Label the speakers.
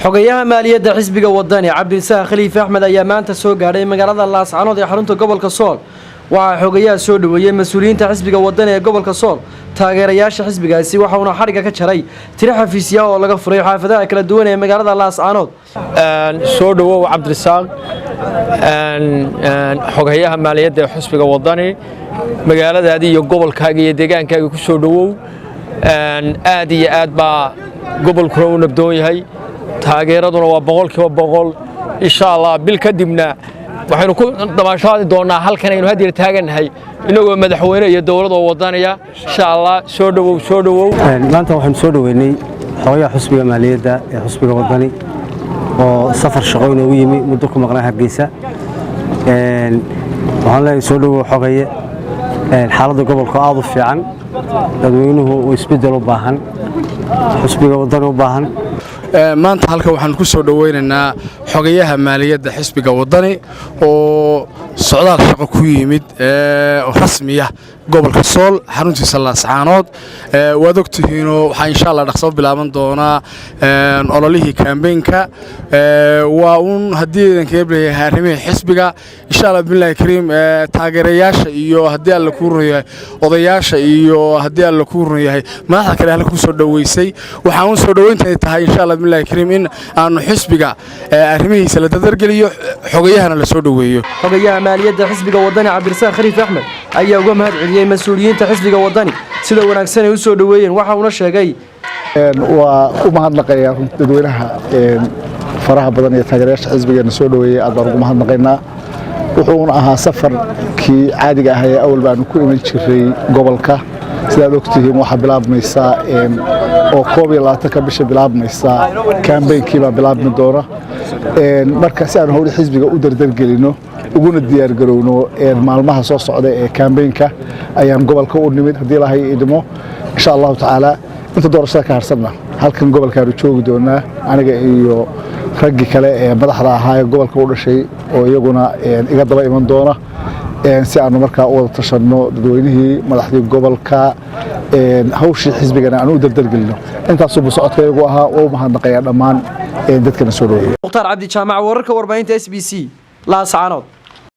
Speaker 1: Xogayaha maaliyadda xisbiga Wadani, Cabdirisaaq Khaliif Axmed, ayaa maanta soo gaadhay magaalada Laascanood ee xarunta gobolka Sool. Waxaa xogayaha soo dhoweeyey mas-uuliyiinta xisbiga Wadani ee gobolka Sool, taageerayaasha xisbigaasi. Waxauna xadhigga ka jaray tiro xafiisya oo laga furay xaafadaha kala duwan ee magaalada Laascanood.
Speaker 2: Soo dhowow, Cabdirisaaq, xogayaha maaliyadda ee xisbiga Wadani. Magaaladaadii iyo gobolkaaga iyo deegaankaaga ku soo dhowow. Aad iyo aad baa gobolkuna u nabdoon yahay, taageeraduna waa 100%. Insha Allah, bil kadibna waxaynu ku damaashaadi doonnaa halkan aynu haddeer taagannahay, inagoo madaxweyne iyo dowlad oo wadanaya, insha Allah. Soo dhowow, soo dhowow.
Speaker 3: Maanta waxaynu soo dhoweynay xogayaha xusbiga maaliyadda ee xusbiga Wadani oo safar shaqo inoogu yimi, muddo ku maqnaa Hargeysa. Waxaan leeyahay, soo dhowow, xogaye. Xaaladda gobolka aad u fiican, dadweynuhu uu isbeddel u baahan, xusbiga Wadani u baahan.
Speaker 4: Maanta halkan waxaanu ku soo dhoweynaynaa xogayaha maaliyadda xisbiga Waddani oo socdaal shaqo ku yimid oo rasmiya gobolka Sool, xaruntiisa Laascaanood. Waad ogtihiinoo waxaa insha Allah dhaqsoo bilaaban doonaa ololihii kambeynka. Waa uun haddii idankaga leeyahay arrimihii xisbiga, insha Allah billahi kariim. Taageerayaasha iyo haddii Alla kuu run yahay odayaasha iyo haddii Alla kuu run yahay madaxda kale halka ku soo dhoweysay, waxaa uun soo dhoweyntay tahay, insha Allah billahi kariim, in aanu xisbiga arrimihiisa la dardargeliyo, xogayahana la soo dhoweeyo.
Speaker 1: Xogayaha maaliyadda xisbiga Wadani, Cabdirisaaq Khaliif Axmed, ayaa uga mahad celiyey mas-uuliyiinta xisbiga Wadani sida wanaagsan ay u soo dhoweeyeen. Waxa uuna sheegay:
Speaker 5: Waa u mahadnaqayaa dadweynaha faraha badan iyo taageerayaasha xisbigeena soo dhoweeyey. Aad baan ugu mahadnaqaynaa. Wuxuuna ahaa safarkii caadiga ah ee awal baanu ku iman jiray gobolka. Sidaad ogtihiin, waxaa bilaabmaysaa oo 21-ka bisha bilaabmaysa kaambeynkiibaa bilaabmi doona. Marka si aan howli xisbiga u dardargelino uguna diyaargarowno maalmaha soo socda ee kaambeynka ayaan gobolka u nimid. Haddii Ilaahay idmo, insha Allahu tacaala, inta doorashada ka harsanna halkan gobolkaanu joogi doonaa, aniga iyo raggii kale ee madaxda ahaa ee gobolka u dhashay oo iyaguna iga daba iman doona, si aanu markaa u wada tashanno dadweynihii, madaxdii gobolka, hawshii xisbigana aan u dardargelino. Intaasubu socodkayagu ahaa. Waa u mahadnaqayaa dhammaan dadkana soo dhoweeya.
Speaker 1: Mukhtaar Cabdi Jaamac, wararka warbaahinta SBC, Laascaanood.